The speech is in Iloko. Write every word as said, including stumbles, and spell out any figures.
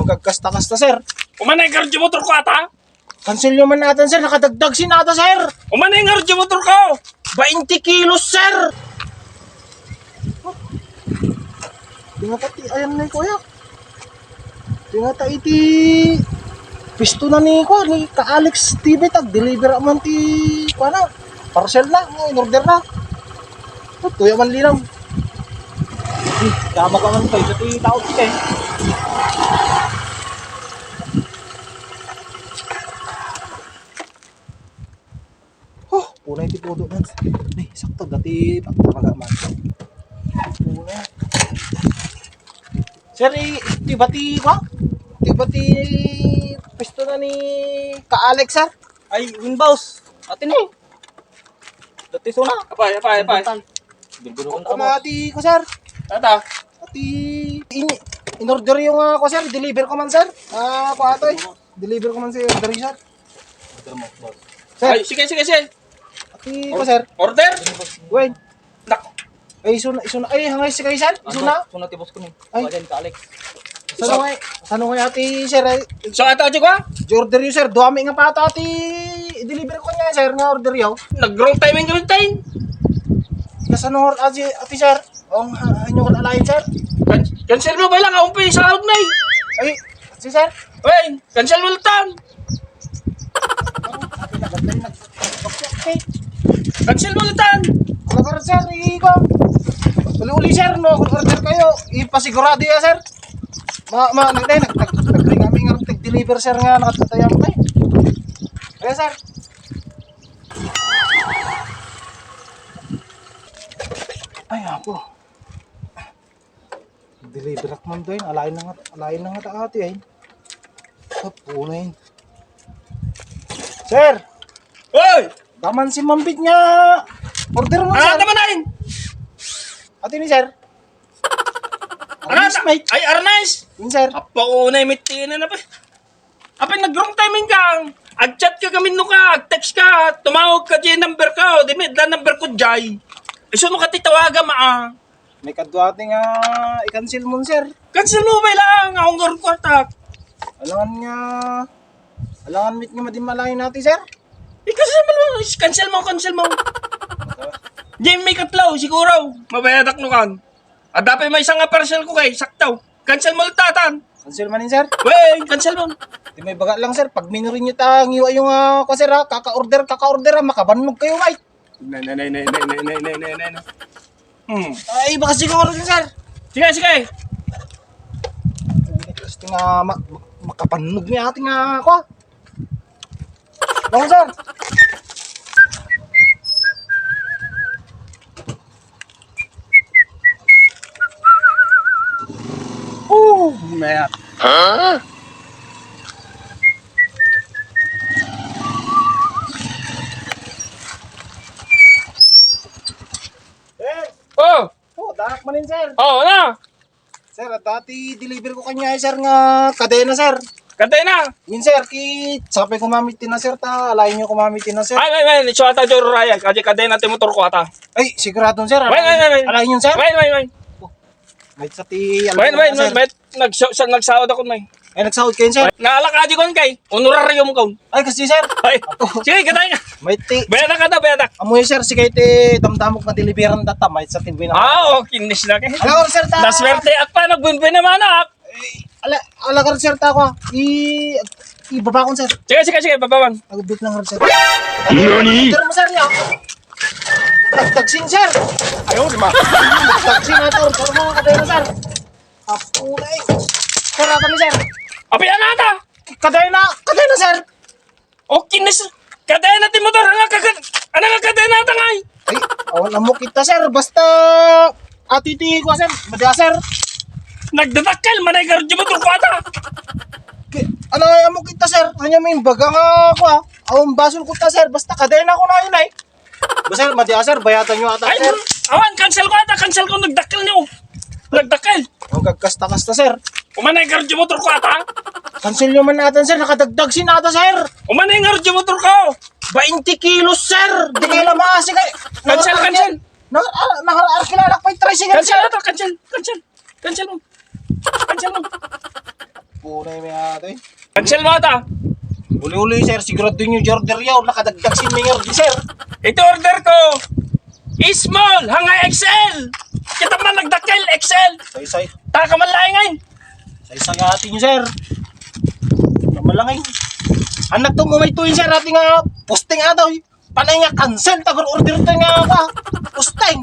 Kagkasta-kasta, sir. Umanay ka radyo motor ko ata? Kanselyo man natan, sir. Nakadagdag sin ata, sir. Umanay nga radyo motor ko. Bainti kilos, sir. Tingata ti, ayan na, kuya. Tingata iti pisto na ni, kuya, ni ka Alex T V, tag-deliver man ti, kuya na, parcel na, nga in-order na. Tuya man linaw. Hmm, tama ka man, kuya, iti tao, eh. Oh, punay ti pudo man. Ay, sakto, dati pagtaraga man. Punay. Sir, i-, ti bati ba? Ti bati pisto na ni ka Alex, sir? Ay, wing boss. Ati ni. Dati suna. Apay, apay, apay. Bilbil ko na. Kumati ko, sir. Tata. Ati, in-, in-order yung, ah, ko, sir. Deliver ko man, sir. Ah, ko ato, eh. Deliver ko man si order, sir. Order mo, boss. Sir. Ay, sige, sige, sige. Ati ko, sir. Order? Wait. Nak-, Ay, isuna, isuna. Ay, hangay si kay, sir. Isuna. Isuna ti boss ko ni. Ay. Wajan ka, Alex. Saan nga, saan nga ati, sir, ay? So, ato, ato, ko, ah? Di order yun, sir. Duwami nga pa ato, ati. I-deliver ko niya, sir, nga order yun. Nag-wrong timing kami, time. Kasano, ati, ati, sir? Ang, ha, inyo kan alayan, sir? Kan-, cancel mo ba lang? Ang pay, sahod na, eh. Ay, si sir? Ay, cancel mo lang. Cancel mo lang. Ano ka rin, sir? Iko. Uli-uli, sir, no? Kung order kayo, ipasigurado ya, sir. Ma, ma, nag, nag, nag, nag, kami nga nag-deliver, sir, nga nakatatayang tayo. Kaya, sir. Ay, ako. Deliver ak man doy. Alain na nga, alain na nga ta ati ay. Sa punay. Sir! Oy! Daman si Mambit nga order mo, sir. Ano naman ay? Ati ni, sir. Ano Arnis, ta-, mate. Ay, Arnis! Yun, sir. Apa, unay, mate, na pa. Apay, nag-wrong timing ka. Ag-chat ka kami no ka, ag-text ka, tumawag ka, di number ka, o, di may da number ko, jay. Isu no ka ti tawaga, ma, ah. May kadwa ti nga i-cancel mo, sir. Cancel mo, bay lang, akong garong kwarta. Alangan nga, alangan mit nga madimalayan natin, sir. I-cancel mo, cancel mo, cancel mo. Di may katlaw, siguro, mabayadak no kan. Adda pay maysa nga parcel ko kay sakto. Cancel mo lang tatan. Cancel man, sir? Wey, cancel mo. Di may baga lang, sir. Pag minurin nyo ta, ngiwa yung, ah, kwa, sir, ha? Kaka-order, kaka-order, ha? Makabannog kayo, ay. Nay, nay, nay. Hmm. Ay, baka siguro, sir. Sige, sige. Gusto nga ma-, ma-, makabannog ni ate nga, kwa. Bangon, sir. Oh, man. Huh? Sir. Oh. Oh, danak manin, sir. Oh, na. Sir, adda ti deliver ko kanya, sir, nga kadena, sir. Kadena? Yun, sir, ki-, sapay ko mamit ti na, sir, ta alayin nyo ko mamit ti na, sir. Ay, ay, ay, ito ata, Joe Ryan. Kadi kadena ti motor ko ata. Ay, siguradon, sir. Ay, ay, ay, ay. Alayin yun, sir. Ay, ay, ay. May sa ti, Ay, ay, ay, sir. Ay, nagsa-, sa-, nagsahod ako, may. Ay, nagsahod kayo, sir? Naalak adi ko kay honorarium ko. Ay, kasi, sir. Ay. Apo. Sige, katay ka. May ti- Bayadak ka na, bayadak. Amoy, sir, sige, ti damdamok na deliveran data, may sa T V na. Ah, oh, kinis na kay. Alam ko, sir, ta- Naswerte ak pa, nagbunbun naman ak. Eh, ala, ala ka, sir, ta ko, ah. I, ibaba ko, sir. Sige, sige, sige, babawan. Agbit lang, sir. Nani? Sir, mo, sir, niya. Tagtagsin, sir. Ayaw, di ma. Tagsin, sir. Sir, mo, katay na, sir. Apo na eh. Sir, apa ni sir? Api, ano ata? Kadena, kadena, sir. Okay na, sir. Kadena ti motor, ano ka, ano ka kadena ata ngay? Ay, awan amo kita, sir. Basta, ati ti ko, sir. Madi, sir. Nagdadakkel, manay ka radyo motor ko ata. Ki-, ano, amo kita, sir. Ano may baga nga ako, ah. Awan basol ko ta, sir. Basta kadena ko na yun, ay. Ba, sir, madi, ah, sir, bayatan nyo ata, ay, sir. Awan, cancel ko ata, cancel ko, nagdakkel nyo. Nagdakkel. Ang kagkasta-kasta, sir. Umanay nga radyo motor ko ata. Cancel nyo man ata, sir, nakadagdag sin ata, sir. Umanay nga radyo motor ko. Bainti kilos, sir. Di kayo na maasig, ay. Cancel, cancel. Na, ah, nakaarkilala ko yung tricycle, sir. Cancel ata, cancel, cancel. Cancel mo. Cancel mo. Punay may ato eh. Cancel mo ata. Uli-uli, sir. Sigurado yung order yaw. Nakadagdag si Mayor, sir. Ito order ko. Small, hanggang X L. Kita man nagdakkel, X L. Say-say. Taka man laing ay. Say-say atin, sir. Namalangay. Anak to, umay to yun, sir. Ating nga posting ataw eh. Panay nga cancel, tagor order to nga pa. Posting.